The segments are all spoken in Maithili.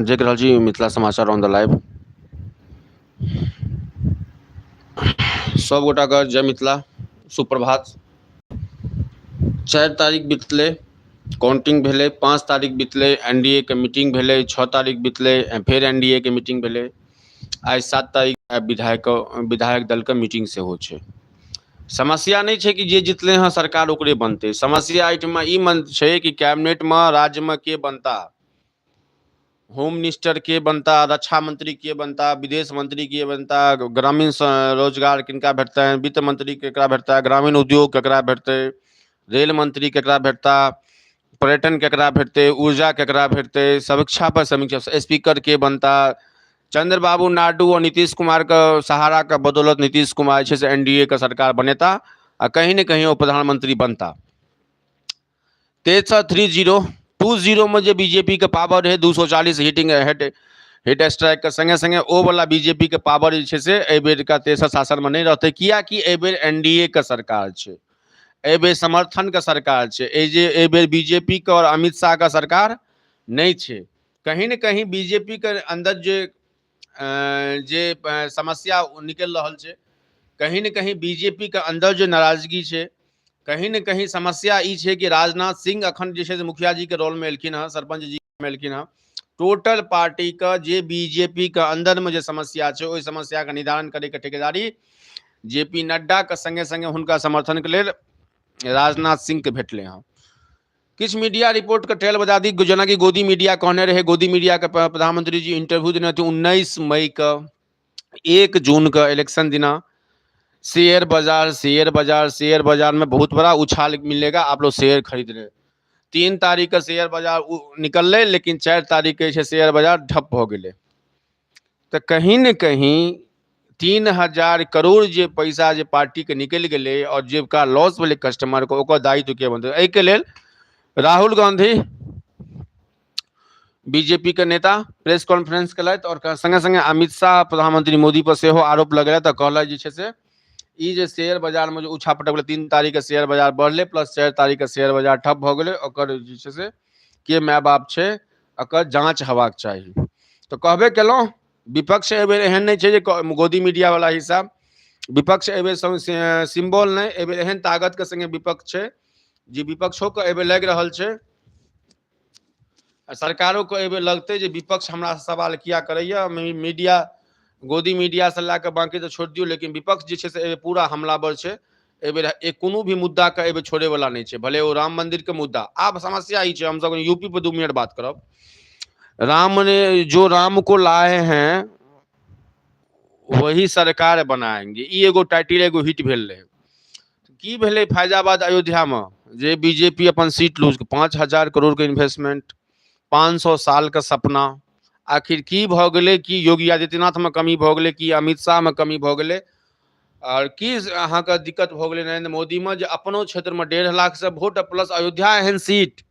देख रहल छी मिथिला समाचार ऑन the live. सब गोटाके जय मिथिला, सुप्रभात। 4 तारीख बितलै, काउंटिंग भेलै। 5 तारीख बितलै, एन डी ए के मीटिंग भेलै। 6 तारीख बितलै, फेर एन डी ए के मीटिंग भेलै। आइ 7 तारीख, आइ विधायक दलके मीटिंग सेहो छै। समस्या नहि छै कि जे जितलै हँ सरकार ओकरे बनतै। समस्या एहिठमा ई मन छै कि कैबिनेटमे राज्यमे के बनता, होम मिनिस्टर के बनता, रक्षा मंत्री के बनता, विदेश मंत्री के बनता, ग्रामीण रोजगार किनका भेटतनि, वित्त मंत्री केकरा भेटता, ग्रामीण उद्योग केकरा भेटतै, रेल मंत्री केकरा भेटता, पर्यटन केकरा भेटतै, ऊर्जा केकरा भेटतै, समीक्षा पर समीक्षा, स्पीकर के बनता। चंद्रबाबू नायडू और नीतीश कुमार के सहारा के बदौलत नीतीश कुमार जे छै से एन डी ए के सरकार बनेता आ कहीं ने कहीं ओ प्रधानमंत्री बनता। तेरह 3020 में जे बीजेपी के पावर रहै 240 हिटिंग हेड हिट स्ट्राइक के संगे संगे ओ वाला बीजेपी के पावर जे छै से एहि बेरका तेसर शासन में नहि रहतै, कियाकि एहि बेर एन डी ए के सरकार छै, एहि बेर समर्थन के सरकार छै, एहि जे एहि बेर बीजेपी के और अमित शाह के सरकार नहि छै। कहीं ने कहीं बीजेपी के अंदर जे समस्या निकलि रहल छै, कहीं ने कहीं बीजेपी के अंदर जे नाराजगी छै, कहीं ने कहीं समस्या ई छै कि राजनाथ सिंह अखन जे छै से मुखिया जी के रोल में एलखिन हँ, सरपंच जी में एलखिन हँ। टोटल पार्टी के जे बीजेपी के अंदर में जे समस्या छै, ओहि समस्या के निदान करे के ठेकेदारी जे पी नड्डा के संगे संगे हुनका समर्थन के लेल राजनाथ सिंह के भेटलै हँ। किछु मीडिया रिपोर्ट के ट्रेल बता दी, जेनाकि गोदी मीडिया कहने रहे, गोदी मीडिया के प्रधानमंत्री जी इंटरव्यू देने रहथिन 19 मई के, 1 जून के इलेक्शन दिना, शेयर बाजार, शेयर बाजार, शेयर बाजार में बहुत बड़ा उछाल मिलेगा, आप लोग शेयर खरीद रहे। 3 तारीख के शेयर बाजार निकललै, लेकिन 4 तारीख के जे छै शेयर बाजार ठप भऽ गेलै। तऽ कहीं ने कहीं 3000 करोड़ जे पैसा जे पार्टीके निकलि गेलै आओर जेका लॉस भेलै कस्टमरके, ओकर दायित्व के बनतै? एहिके लेल राहुल गांधी बीजेपी के नेता प्रेस कॉन्फ्रेंस केलथि आओर संगे संगे अमित शाह प्रधानमंत्री मोदी पर सेहो आरोप लगेलथि आ कहलथि जे छै से ई जे शेयर बाजार में जे उछा पटक भेलै, 3 तारीख के शेयर बाजार बढ़लै प्लस 4 तारीख के शेयर बाजार ठप भऽ गेलै, ओकर जे छै से के माय बाप छै, एकर जाँच हेबाक चाही। तऽ कहबे केलहुँ, विपक्ष एहिबेर एहन नहि छै जे गोदी मीडिया वाला हिसाब। विपक्ष एहिबेर सिम्बल नहि, एहिबेर एहन ताकत के संगे विपक्ष छै जे विपक्षोके एहिबेर लागि रहल छै, सरकारोके एहिबेर लगतै जे विपक्ष हमरा सवाल किया करैया। मीडिया, गोदी मीडियासँ लए कऽ बाँकी तऽ छोड़ि दियौ, लेकिन विपक्ष जे छै से एहिबेर पूरा हमलावर छै। एहिबेर एक कोनो भी मुद्दाके एहिबेर छोड़ैवला नहि छै, भले ओ राम मन्दिरके मुद्दा। आब समस्या ई छै, हमसब यूपी पर 2 मिनट बात करब। राम ने जो राम को लाए हैं वही सरकार बनाएंगे, ई एगो टाइटिल एगो हिट भेल रहै। की भेलै फैजाबाद अयोध्यामे जे बीजेपी अपन सीट लूज, 5000 करोड़के इन्वेस्टमेंट, 500 सालके सपना, आखिर की भऽ गेलै? कि योगी आदित्यनाथमे कमी भऽ गेलै, कि अमित शाहमे कमी भऽ गेलै, आओर की अहाँके दिक्कत भऽ गेलै नरेंद्र मोदीमे जे अपनो क्षेत्रमे 1.5 लाखसँ वोट प्लस अयोध्या एहन सीट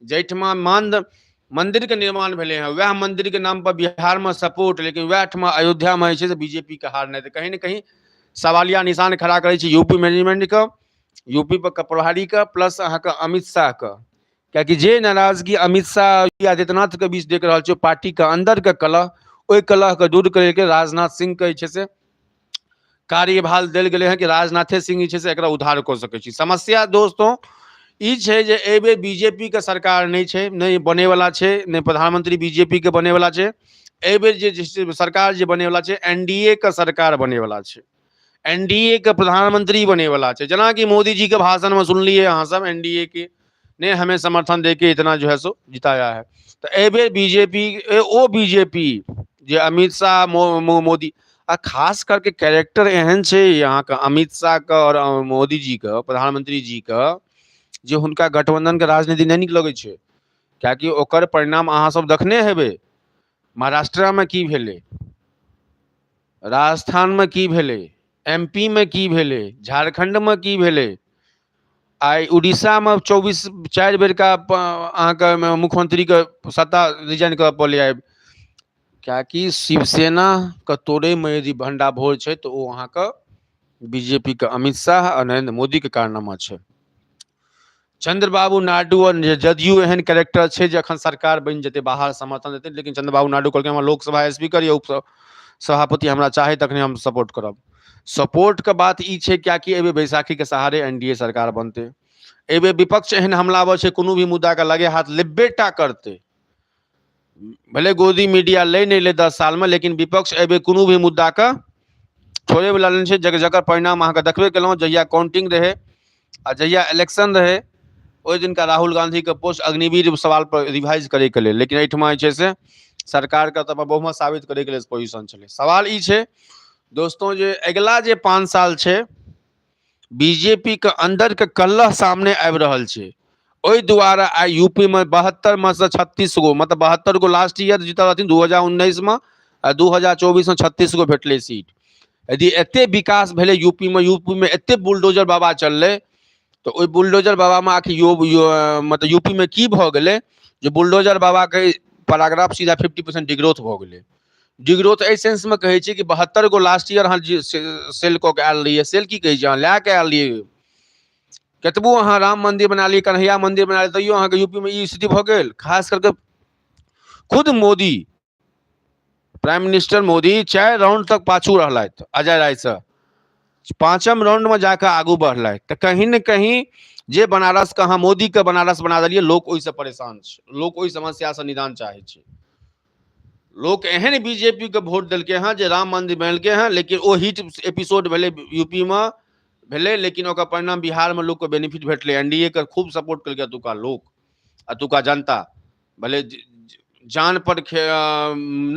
जाहिठमा मान्द मन्दिरके निर्माण भेलै हँ, वएह मन्दिरके नाम पर बिहारमे सपोर्ट, लेकिन वएह ठमा अयोध्यामे जे छै से बीजेपीके हार नहि, तऽ कहीं ने कहीं सवालिया निशान खड़ा करै छै यूपी मैनेजमेंटके, यूपी पर प्रभारीके प्लस अहाँके अमित शाहके, कियाकि जे नाराजगी अमित शाह योगी आदित्यनाथके बीच देख रहल छै, पार्टीके अन्दरके कलह, ओहि कलहके दूर करैके राजनाथ सिंहके जे छै से कार्यभार देल गेलै हँ कि राजनाथे सिंह जे छै से एकरा उद्धार कऽ सकै छी। समस्या दोस्तों ई छै जे एहिबेर बीजेपी के सरकार नहि छै, नहि बनैवला छै, नहि प्रधानमंत्री बीजेपी के बनैवला छै। एहिबेर जे सरकार जे बनैवला छै, एन डी ए के सरकार बनैवला छै, एन डी ए के प्रधानमंत्री बनैवला छै। जेनाकि मोदी जी के भाषण में सुनलियै अहाँ सब, एन डी ए के ने हमें समर्थन दे के इतना जो है सो जिताया है। तऽ एहिबेर बीजेपी, ओ बीजेपी जे अमित शाह मोदी आ खास करके कैरेक्टर एहन छै अहाँके अमित शाह के आओर मोदी जी के, प्रधानमंत्री जी के, जे हुनका गठबंधन के राजनीति नहि नीक लगै छै, कियाकि ओकर परिणाम अहाँ सब देखने हेबै। महाराष्ट्रमे की भेलै, राजस्थानमे की भेलै, एम पी मे की भेलै, झारखण्डमे की भेलै, आइ उड़ीसामे 24 4 बेरका अहाँके मुख्यमंत्रीके सत्ता रिजाइन करऽ पड़लै आइ, किएकि शिवसेनाके तोड़ैमे यदि भण्डाभोर छै तऽ ओ अहाँके बीजेपीके अमित शाह आ नरेन्द्र मोदीके कारनामा छै। चंद्रबाबू नायडू आओर जदयू एहन कैरेक्टर छै जे अखन सरकार बनि जेतै, बाहर समर्थन देतै, लेकिन चंद्रबाबू नायडू कहलखिन हमरा लोकसभा स्पीकर या उप सभापति हमरा चाही, तखने हम सपोर्ट करब। सपोर्टके बात ई छै किएकि एहिबेर बैसाखीके सहारे एन डी ए सरकार बनतै। एहिबेर विपक्ष एहन हमलावर छै, कोनो भी मुद्दाके लगे हाथ लेबे टा करतै, भले गोदी मीडिया लै नहि लै 10 सालमे, लेकिन विपक्ष एहिबेर कोनो भी मुद्दाके छोड़ैवला नहि छै। जकर परिणाम अहाँके देखबे केलहुँ, जहिया काउंटिंग रहै आ जहिया इलेक्शन रहै, ओहि दिनका राहुल गांधीके पोस्ट अग्निवीर सवाल पर रिवाइज करैके लेल, लेकिन एहिठमा जे छै से सरकारके तरफ बहुमत साबित करैके लेल पोजिशन छलै। सवाल ई छै दोस्तों जे अगिला जे 5 साल छै, बीजेपी के अंदर के कलह सामने आबि रहल छै। ओहि दुआरे आइ यूपी मे 72 मे से 36 गो, मतलब 72 गो लास्ट ईयर जीतल रहथिन 2019 मे आ 2024 मे 36 गो भेटलै सीट। यदि एते विकास भेलै यूपी मे, यूपी मे एते बुलडोजर बाबा चललै, तऽ ओहि बुलडोजर बाबामे आखिर यो, यो मतलब यूपी मे की भऽ गेलै जे बुलडोजर बाबाके पैराग्राफ सीधा 50% डिग्रोथ भऽ गेलै? डिग्रोथ एहि सेंसमे कहै छी कि 72 गो लास्ट ईयर अहाँ जे सेल कऽ के आयल रहियै, सेल की कहै छी, अहाँ लए कऽ आयल रहियै, कतबो अहाँ राम मन्दिर बना लियै, कन्हैया मन्दिर बना लियै, तैयो अहाँके यूपीमे ई स्थिति भऽ गेल। खास करके खुद मोदी, प्राइम मिनिस्टर मोदी चारि राउंड तक पाछू रहलथि अजय रायसँ, पाँचम राउंडमे जाकऽ आगू बढ़लथि। तऽ कहीं ने कहीं जे बनारसके अहाँ मोदीके बनारस बना देलियै, लोक ओहिसँ परेशान छै, लोक ओहि समस्यासँ निदान चाहै छै। लोक एहन बीजेपी के वोट देलकै हँ जे राम मन्दिर बनेलकै हँ, लेकिन ओ हिट एपिसोड भेलै यूपी मे भेलै, लेकिन ओकर परिणाम बिहारमे लोकके बेनिफिट भेटलै। एनडीए के खूब सपोर्ट केलकै एतुका लोक, एतुका जनता। भले जान पर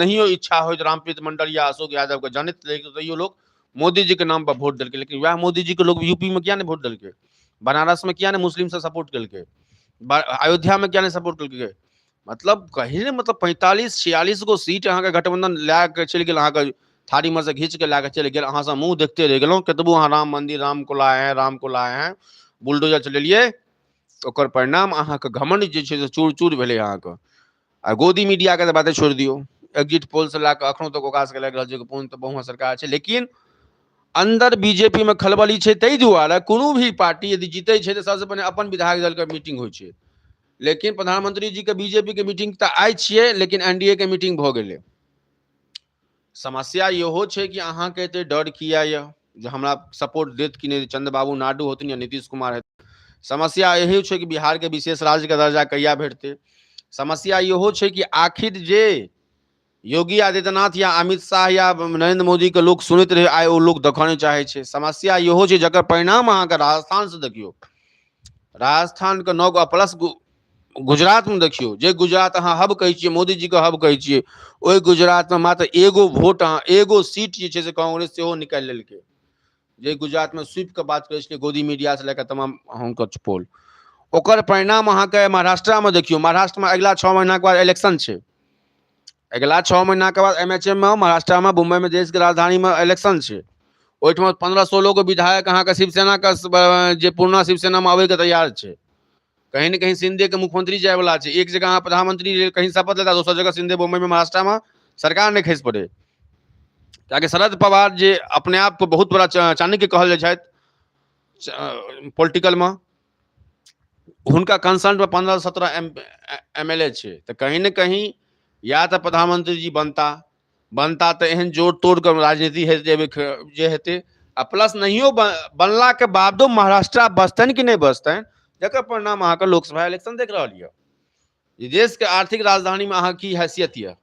नहियो इच्छा होइत रामप्रीत मंडल या अशोक यादवके जनैत, लेकिन तैयो लोक मोदी जी के नाम पर वोट देलकै। लेकिन वएह मोदी जी के लोग यूपी में किया नहि वोट देलकै? बनारस में किया नहि मुस्लिम से सपोर्ट केलकै? अयोध्या में किया नहि सपोर्ट केलकै? मतलब कही ने मतलब 45 46 गो सीट अहाँके गठबंधन लए के चलि गेल, अहाँके थारीमे से घीच के लए के चलि गेल। अहाँ सब मुँह देखते रहि गेलहुँ। कतबो अहाँ राम मंदिर, राम को लाए हैं, राम को लाए हैं, बुलडोजर चलेलियै, ओकर परिणाम अहाँके घमंड जे छै से चूर चूर भेलै अहाँके। आ गोदी मीडियाके तऽ बाते छोड़ि दियौ, एग्जिट पोलसँ लए कऽ एखनो तक ओकरा सबके लागि रहल छै कि पूर्ण तऽ बहुमत सरकार छै, लेकिन अन्दर बीजेपी मे खलबली छै। ताहि दुआरे कोनो भी पार्टी यदि जीतै छै तऽ सबसँ पहिने अपन विधायक दलके मीटिंग होइ छै, लेकिन प्रधानमंत्री जी के बीजेपी के मीटिंग तऽ आइ छियै, लेकिन एनडीए के मीटिंग भऽ गेलै। समस्या इहो छै कि अहाँके एते डर किया यऽ जे हमरा सपोर्ट देत कि नहि, चंद्रबाबू नायडू होथिन या नीतीश कुमार हेथिन? समस्या इहो छै कि बिहारके विशेष राज्यके दर्जा कहिया भेटतै? समस्या इहो छै कि आखिर जे योगी आदित्यनाथ या अमित शाह या नरेंद्र मोदीके लोक सुनैत रहै, आइ ओ लोक देखऽ नहि चाहै छै। समस्या इहो छै जकर परिणाम अहाँके राजस्थानसँ देखियौ, राजस्थानके नौ गो प्लस गुजरातमे देखियौ, जे गुजरात अहाँ हब कहै छियै, मोदीजीके हब कहै छियै, ओहि गुजरातमे मात्र एगो वोट अहाँ एगो सीट जे छै से कांग्रेस सेहो निकालि लेलकै, जे गुजरातमे स्वीपके बात करै छलै गोदी मीडियासँ लए कऽ तमाम हुनकर पोल। ओकर परिणाम अहाँके महाराष्ट्रामे देखियौ। महाराष्ट्रमे अगिला 6 महीनाके बाद इलेक्शन छै। अगिला 6 महीनाके बाद एम एच एम मे, महाराष्ट्रमे, मुम्बईमे, देशके राजधानीमे इलेक्शन छै। ओहिठमा 15 16 गो विधायक अहाँके शिवसेनाके जे पुरना शिवसेनामे आबैके तैयार छै। कहीं ने कहीं शिंदेके मुख्यमंत्री जायवला छै। एक जगह अहाँ प्रधानमंत्री कहीं शपथ लेता, दोसर जगह शिंदे मुंबई में, महाराष्ट्रमे सरकार नहि खसि पड़े, कियाकि शरद पवार जे अपने आपके बहुत बड़ा चाणक्य कहल जाइ छथि पोलिटिकलमे, हुनका कंसल्टमे 15 17 एम एम एल ए छै। तऽ कहीं ने कहीं या तऽ प्रधानमंत्री जी बनता, बनता तऽ एहन जोड़ तोड़ के राजनीति हेतै जे हेतै, आ प्लस नहियो बनलाके बादो महाराष्ट्र बचतनि कि नहि बचतनि, जकर परिणाम अहाँके लोकसभा इलेक्शन देख रहल यऽ। जे देशके आर्थिक राजधानीमे अहाँ की हैसियत यऽ?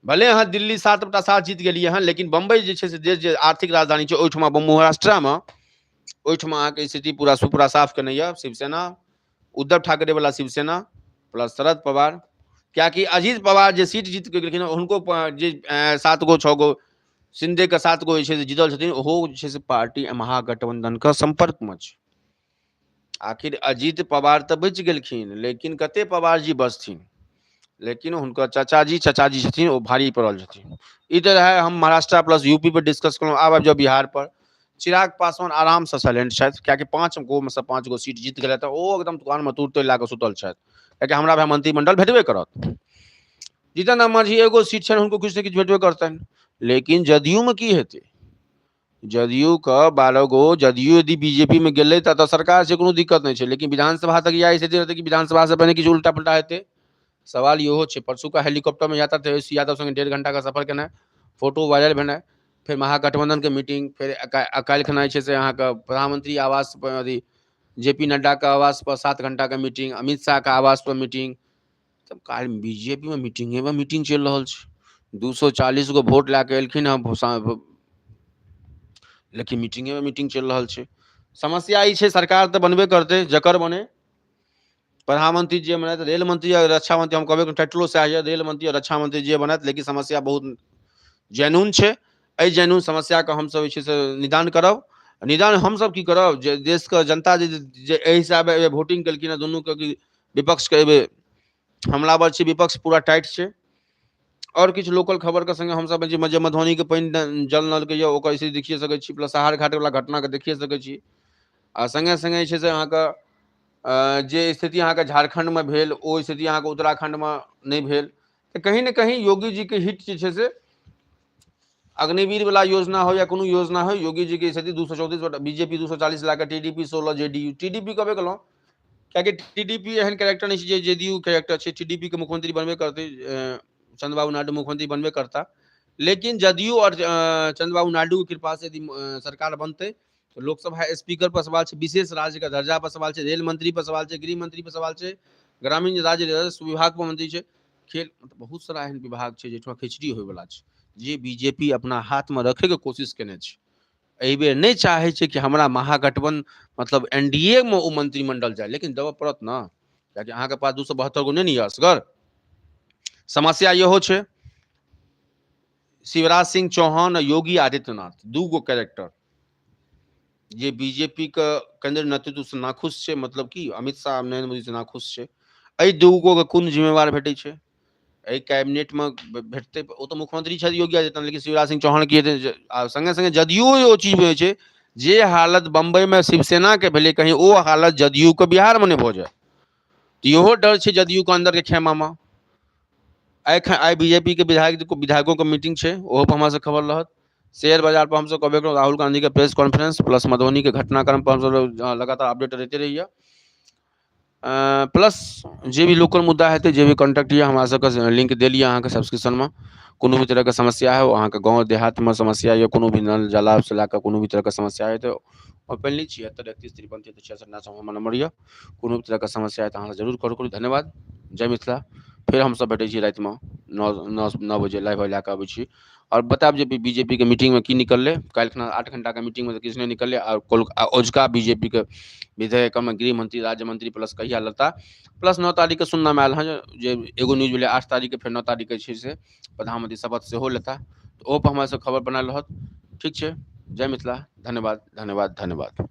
भले अहाँ दिल्ली 7/7 जीत गेलियै हँ, लेकिन बम्बई जे छै से देश जे आर्थिक राजधानी छै, ओहिठमा महाराष्ट्रामे, ओहिठमा अहाँके स्थिति पूरा सुपूरा साफ केने यऽ शिवसेना, उद्धव ठाकरे वाला शिवसेना प्लस शरद पवार, कियाकि अजीत पवार जे सीट जीत के गेलखिन, हुनको जे सात गो छओ गो शिंदेके सात गो जे छै से जीतल छथिन, ओहो जे छै से पार्टी महागठबंधनके सम्पर्कमे छै। आखिर अजीत पवार तऽ बचि गेलखिन, लेकिन कते पवार जी बचथिन? लेकिन हुनकर चाचाजी, चाचाजी छथिन, ओ भारी पड़ल छथिन। ई तऽ रहै हम महाराष्ट्र प्लस यूपी पर डिस्कस केलहुँ। आब आबि जाउ बिहार पर। चिराग पासवान आरामसँ साइलेंट छथि, कियाकि पाँच गो मे से पाँच गो सीट जीत गेलथि। ओ एकदम दुकानमे तुरते लए कऽ सुतल छथि, कियाकि हमरा भाय मंत्रिमंडल भेटबे करत। जीतन राम मांझी एगो सीट छनि, हुनको किछु ने किछु भेटबे करतनि। लेकिन जदयूमे की हेतै? जदयू के 12 गो जदयू यदि बीजेपी में गेलै तऽ सरकार से कोनो दिक्कत नहि छै, लेकिन विधानसभा तक इएह स्थिति रहतै कि विधानसभा से पहिने किछु उल्टा पुल्टा हेतै, सवाल इहो छै। परसुका हेलीकॉप्टरमे यात्रा तेजस्वी यादव संगे 1.5 घंटा के सफर केनाइ, फोटो वायरल भेनाइ, फेर महागठबंधन के मीटिंग, फेर काल्हि खना जे छै से अहाँके प्रधानमंत्री आवास पर अथी जे पी नड्डा के आवास पर 7 घंटा के मीटिंग, अमित शाह के आवास पर मीटिंग। तब काल्हि बीजेपी में मीटिंगे में मीटिंग चलि रहल छै। 240 गो वोट लए कऽ एलखिन हँ, लेकिन मीटिंगे में मीटिंग चलि रहल छै। समस्या ई छै, सरकार तऽ बनबे करतै, जकर बने प्रधानमंत्री जे बनायत, रेल मंत्री आ रक्षा मंत्री, हम कहबे टाइटलो सएह यऽ, रेल मंत्री आ रक्षा मंत्री जे बनायत, लेकिन समस्या बहुत जेन्यून छै। एहि जेन्यून समस्याके हमसब जे छै से निदान करब। निदान हमसब की करब, जे देशके जनता जे जे एहि हिसाबे एहि वोटिंग केलखिन हँ दुनूके, कि विपक्षके एहि हमलावर छै, विपक्ष पूरा टाइट छै। आओर किछु लोकल खबरके संगे हमसब जे मधुबनीके पानि जल नलके यऽ ओकर स्थिति देखिए सकै छी, प्लस सहार घाटवला घटनाके देखिए सकै छी। आ संगे संगे जे छै से अहाँके जे स्थिति अहाँके झारखण्डमे भेल ओ स्थिति अहाँके उत्तराखण्डमे नहि भेल, तऽ कहीं ने कहीं योगी जीके हिट जे छै से अग्निवीर वाला योजना हो या कोनो योजना हो, योगी जी के स्थिति 234 BJP 240 lakh, TDP 16, JDU. TDP कहबे केलहुँ कियाकि टीडीपी एहन कैरेक्टर नहि छै जे जेडीयू कैरेक्टर छै। टीडीपी के मुख्यमंत्री बनबे करतै, चंद्रबाबू नायडू मुख्यमंत्री बनबे करता, लेकिन जदयू और चंद्रबाबू नायडू के कृपा से यदि सरकार बनतै तऽ लोकसभा स्पीकर पर सवाल छै, विशेष राज्य के दर्जा पर सवाल छै, रेल मंत्री पर सवाल छै, गृह मंत्री पर सवाल छै, ग्रामीण राज्य राजस्व विभाग पर मंत्री छै, खेल बहुत सारा एहन विभाग छै जाहिठाम खिचड़ी होयवला छै, जे बीजेपी अपना हाथमे रखैके कोशिश केने छै। एहिबेर नहि चाहै छै कि हमरा महागठबंधन मतलब एनडीए मे ओ मंत्रिमंडल जाय, लेकिन देबऽ पड़त ने, कियाकि अहाँके पास 272 गो नहि ने यऽ असगर। समस्या इहो छै, शिवराज सिंह चौहान आ योगी आदित्यनाथ दू गो कैरेक्टर जे बीजेपी के केंद्र नेतृत्व से नाखुश छै, मतलब कि अमित शाह नरेंद्र मोदी से नाखुश छै। एहि दू गो के कोन जिम्मेवार भेटै छै एहि कैबिनेटमे भेटतै? ओ तऽ मुख्यमंत्री छथि योगी आदित्यनाथ, लेकिन शिवराज सिंह चौहान की हेतै? आ संगे संगे जदयू ओ चीज होइ छै, जे हालत बम्बईमे शिवसेनाके भेलै कहीं ओ हालत जदयूके बिहारमे नहि भऽ जाय, तऽ इहो डर छै जदयूके अन्दरके खेमामे। आइ आइ बीजेपी के विधायक विधायकों के मीटिंग छै, ओहो पर हमरा से खबर रहत। शेयर बाजार पर हमसब कहबे केलहुँ, राहुल गांधी के प्रेस कॉन्फ्रेंस प्लस मधुबनी के घटनाक्रम पर हमसब लगातार अपडेट रहिते रहिए। प्लस जे भी लोकल मुद्दा हेतै, जे भी कॉन्टैक्ट यऽ हमरा सबके लिंक देल यऽ अहाँके सब्सक्रिप्शनमे। कोनो भी तरहके समस्या है, अहाँके गाँव देहातमे समस्या यऽ, कोनो भी नल जलावसँ लए कऽ कोनो भी तरहके समस्या है तऽ ओपनली 76 31 53 73 66 9 हमर नंबर यऽ। कोनो भी तरहके समस्या है तऽ अहाँ जरूर कॉल करू। धन्यवाद, जय मिथिला। फेर हमसब भेटै छी रातिमे 9 बजे लाइव लए कऽ अबै छी आओर बतायब जे बीजेपी के मीटिंगमे की निकललै। काल्हि खना 8 घंटाके मीटिंगमे तऽ किछु नहि निकललै। आओर अजुका बीजेपी के विधेयकमे गृह मंत्री राज्य मंत्री प्लस कहिया लेता, प्लस 9 तारीखके सुननामे आयल हँ जे एगो न्यूज भेलै 8 तारीखके, फेर 9 तारीखके छै से प्रधानमंत्री शपथ सेहो लेता, तऽ ओहो पर हमरा सब खबर बनायल रहत। ठीक छै, जय मिथिला, धन्यवाद धन्यवाद धन्यवाद।